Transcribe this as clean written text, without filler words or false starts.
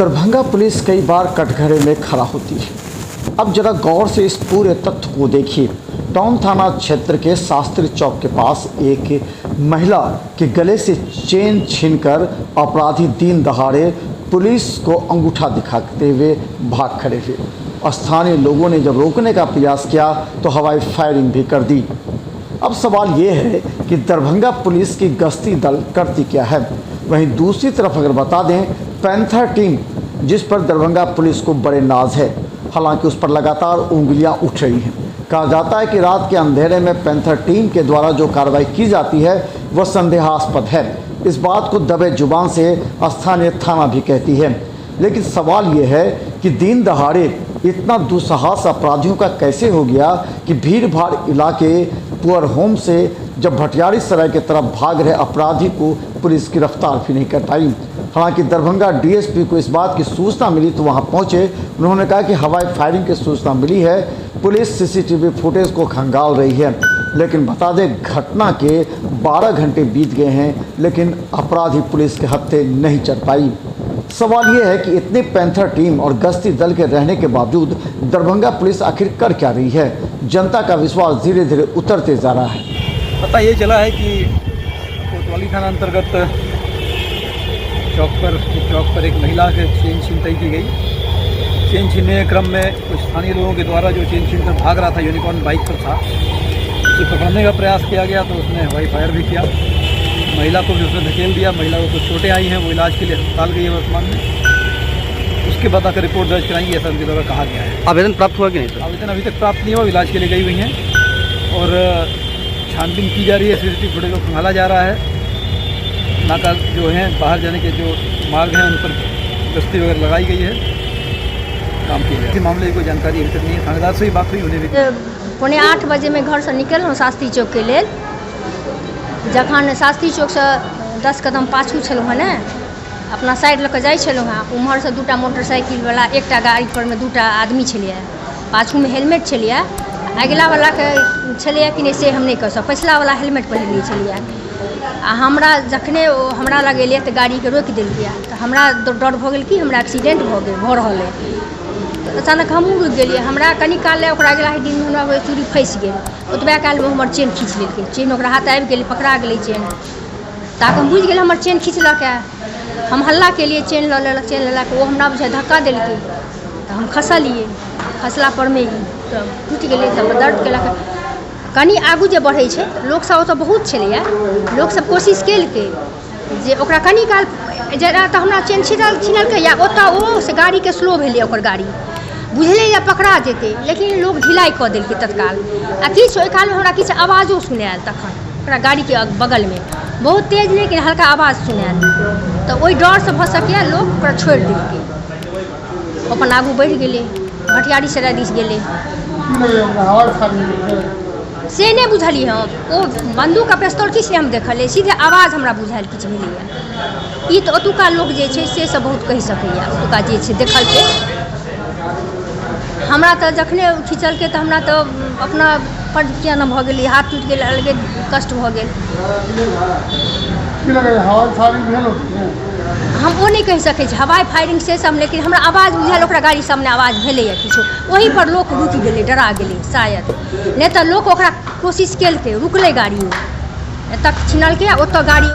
Darbhanga police कई बार कटघरे में खड़ा होती है। अब जरा गौर से इस पूरे तथ्य को देखिए। टाउन थाना क्षेत्र के शास्त्री चौक के पास एक महिला के गले से चेन छीनकर अपराधी दिन दहाड़े पुलिस को अंगूठा दिखाते हुए भाग खड़े हुए। स्थानीय लोगों ने जब रोकने का प्रयास किया तो हवाई फायरिंग भी कर दी। अब सवाल ये है कि दरभंगा पुलिस की गश्ती दल करती क्या है। वहीं दूसरी तरफ अगर बता दें, पैंथर टीम जिस पर दरभंगा पुलिस को बड़े नाज है, हालांकि उस पर लगातार उंगलियां उठ रही हैं। कहा जाता है कि रात के अंधेरे में पैंथर टीम के द्वारा जो कार्रवाई की जाती है वह संदेहास्पद है। इस बात को दबे जुबान से स्थानीय थाना भी कहती है। लेकिन सवाल ये है कि दिन दहाड़े इतना दुस्साहस अपराधियों का कैसे हो गया कि भीड़ भाड़ इलाके पुअर होम से जब भटियारी सराय की तरफ भाग रहे अपराधी को पुलिस गिरफ्तार भी नहीं कर पाई। हालांकि दरभंगा डीएसपी को इस बात की सूचना मिली तो वहां पहुंचे। उन्होंने कहा कि हवाई फायरिंग की सूचना मिली है, पुलिस सीसीटीवी फुटेज को खंगाल रही है। लेकिन बता दें, घटना के 12 घंटे बीत गए हैं, लेकिन अपराधी पुलिस के हत्थे नहीं चढ़ पाई। सवाल यह है कि इतने पैंथर टीम और गश्ती दल के रहने के बावजूद दरभंगा पुलिस आखिर कर क्या रही है। जनता का विश्वास धीरे धीरे उतरते जा रहा है। पता ये चला है कि कोतवाली थाना अंतर्गत चौक पर एक महिला के चेन छीनताई की गई। चेन छीनने के क्रम में कुछ स्थानीय लोगों के द्वारा जो चेन छीन कर भाग रहा था, यूनिकॉर्न बाइक पर था, उसे पकड़ने का प्रयास किया गया तो उसने हवाई फायर भी किया। महिला को भी उसने धकेल दिया। महिला को कुछ चोटें आई हैं, वो इलाज के लिए अस्पताल गई है वर्तमान में। उसके बाद आकर रिपोर्ट दर्ज कराएंगे, ऐसा उनके द्वारा कहा गया है। आवेदन प्राप्त हुआ कि नहीं सर? आवेदन अभी तक प्राप्त नहीं हुआ, इलाज के लिए गई हुई हैं और छानबीन की जा रही है। सीसीटीवी फुटेज को खंगाला जा रहा है। नाका जो हैं, बाहर जाने के जो मार्ग हैं, उन पर गश्ती वगैरह लगाई गई है। काम किया जा रहा है। मामले की कोई जानकारी अभी तक नहीं है। थानेदार से ही बात हुई, उन्हें भी 7:45 बजेमे घरसँ निकललहुँ शास्त्री चौकके लेल। जखन शास्त्री चौकसँ 10 कदम पाछू छलहुँ हँ ने, अपना साइड लऽ कऽ जाइ छलहुँ हँ, ओम्हरसँ दूटा मोटरसाइकिलवला, एकटा गाड़ी परमे दूटा आदमी छलैए, पाछूमे हेलमेट छलैए। अगिलावलाके छलैए कि नहि से हम नहि कहि सकब, पछिलावला हेलमेट पहिरने छलैए। आ हमरा जखने ओ हमरा लग एलै तऽ गाड़ीके रोकि देलकै। तऽ हमरा डर भऽ गेल कि हमरा एक्सीडेंट भऽ गेल, भऽ रहल अइ। तऽ अचानक हमहूँ रुकि गेलियै। हमरा कनि काल लए ओकरा अगिला दिनमे हमरा चूड़ी फँसि गेल। ओतबे कालमे हमर चेन खींच लेलकै। चेन ओकरा हाथ आबि गेलै, पकड़ा गेलै चेन। ताकऽ हम बुझि गेलै हमर चेन खींचलक। हम हल्ला केलियै, चेन लऽ लेलक। चेन लेलक, ओ हमरा बुझाइ धक्का देलकै तऽ हम खसलियै। खसला परमे ई तऽ टूटि गेलै, तऽ दर्द केलक। कनि आगू जे बढ़ै छै तऽ लोकसभ ओतऽ बहुत छलैए। लोकसभ कोशिश केलकै जे ओकरा कनि काल जेना तऽ हमरा चेन छिनलकै या ओतऽ ओ से गाड़ीके स्लो भेलै। ओकर गाड़ी बुझलै जे पकड़ा जेतै, लेकिन लोक ढिलाइ कऽ देलकै तत्काल। आ किछु ओहि कालमे हमरा किछु आवाजो सुनायल तखन ओकरा गाड़ीके बगलमे, बहुत तेज नहि लेकिन हल्का आवाज सुनायल। तऽ ओहि डरसँ भऽ सकैए लोक ओकरा छोड़ि देलकै। अपन आगू बढ़ि गेलै, भटियारी सराय दिस गेलै। से नहि बुझलियै हम। ओ बन्दूक आ पिस्तौल किछु नहि हम देखलियै, सीधे आवाज हमरा बुझायल किछु भेलैए। ई तऽ ओतुका लोक जे छै से सब बहुत कहि सकैए, ओतुका जे छै देखलकै। हमरा तऽ जखने खिचलकै तऽ हमरा तऽ अपना पर किया ने भऽ गेलै, हाथ टूटि गेल, अलगे कष्ट भऽ गेल। हम ओ नहि कहि सकै छी हवाई फायरिंग से सब, लेकिन हमरा आवाज बुझायल ओकरा गाड़ी सामने आवाज भेलैए किछो। ओहि पर लोक रुकि गेलै, डरा गेलै शायद, नहि तऽ लोक ओकरा कोशिश केलकै, रुकलै गाड़ी। ओ एतऽ छिनलकै आ ओतऽ गाड़ी